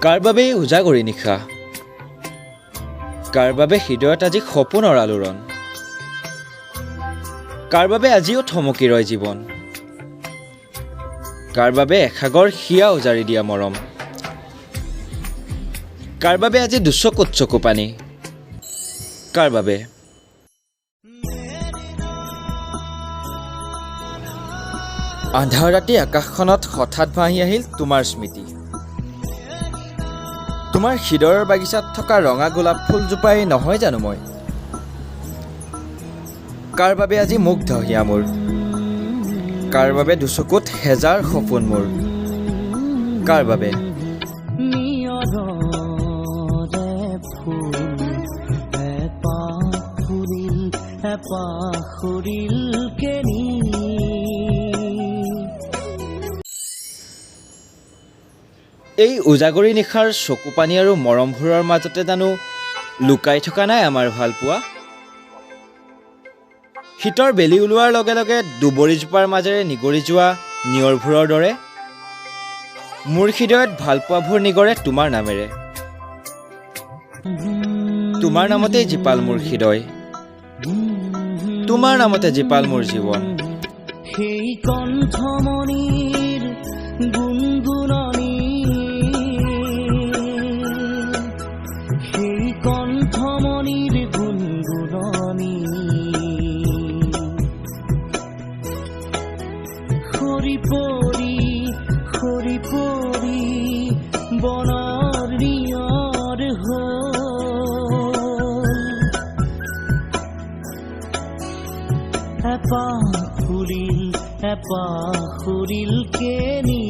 কাৰ বাবে এই উজাগৰী নিশা, কাৰ বাবে হৃদয়ত আজি সপোনৰ আলোড়ন, কাৰ বাবে আজিও থমকি ৰয় জীৱন, কাৰ বাবে এসাগৰ হিয়া উজাৰি দিয়া মৰম, কাৰ বাবে আজি দুচকুত চকু পানী, কাৰ বাবে? আন্ধাৰ ৰাতি আকাশখনত হঠাৎ ভাঁহি আহিল তোমাৰ স্মৃতি। তোমাৰ হৃদয়ৰ বাগিচাত থকা ৰঙা গোলাপ ফুলজোপাই নহয় জানো মই? কাৰ বাবে আজি মুগ্ধ হিয়া মোৰ, কাৰ বাবে দুচকুত হেজাৰ সপোন মোৰ, কাৰ বাবে? এই উজাগৰী নিশাৰ চকুপানী আৰু মৰমবোৰৰ মাজতে জানো লুকাই থকা নাই আমাৰ ভালপোৱা? শীতৰ বেলি ওলোৱাৰ লগে লগে দুবৰিজোপাৰ মাজেৰে নিগৰি যোৱা নিয়ৰবোৰৰ দৰে মোৰ হৃদয়ত ভালপোৱাবোৰ নিগৰে তোমাৰ নামেৰে। তোমাৰ নামতেই জীপাল মোৰ হৃদয়, তোমাৰ নামতে জীপাল মোৰ জীৱন। সেই কণ্ঠমণিৰ গুণগুণনি, সেই কণ্ঠমণিৰ গুণগুণনি, সৰি পৰি সৰি পৰি বনৰ নিয়ৰ হ'ল। এপাহ ফুলিল এপাহ ফুলিল কেনি,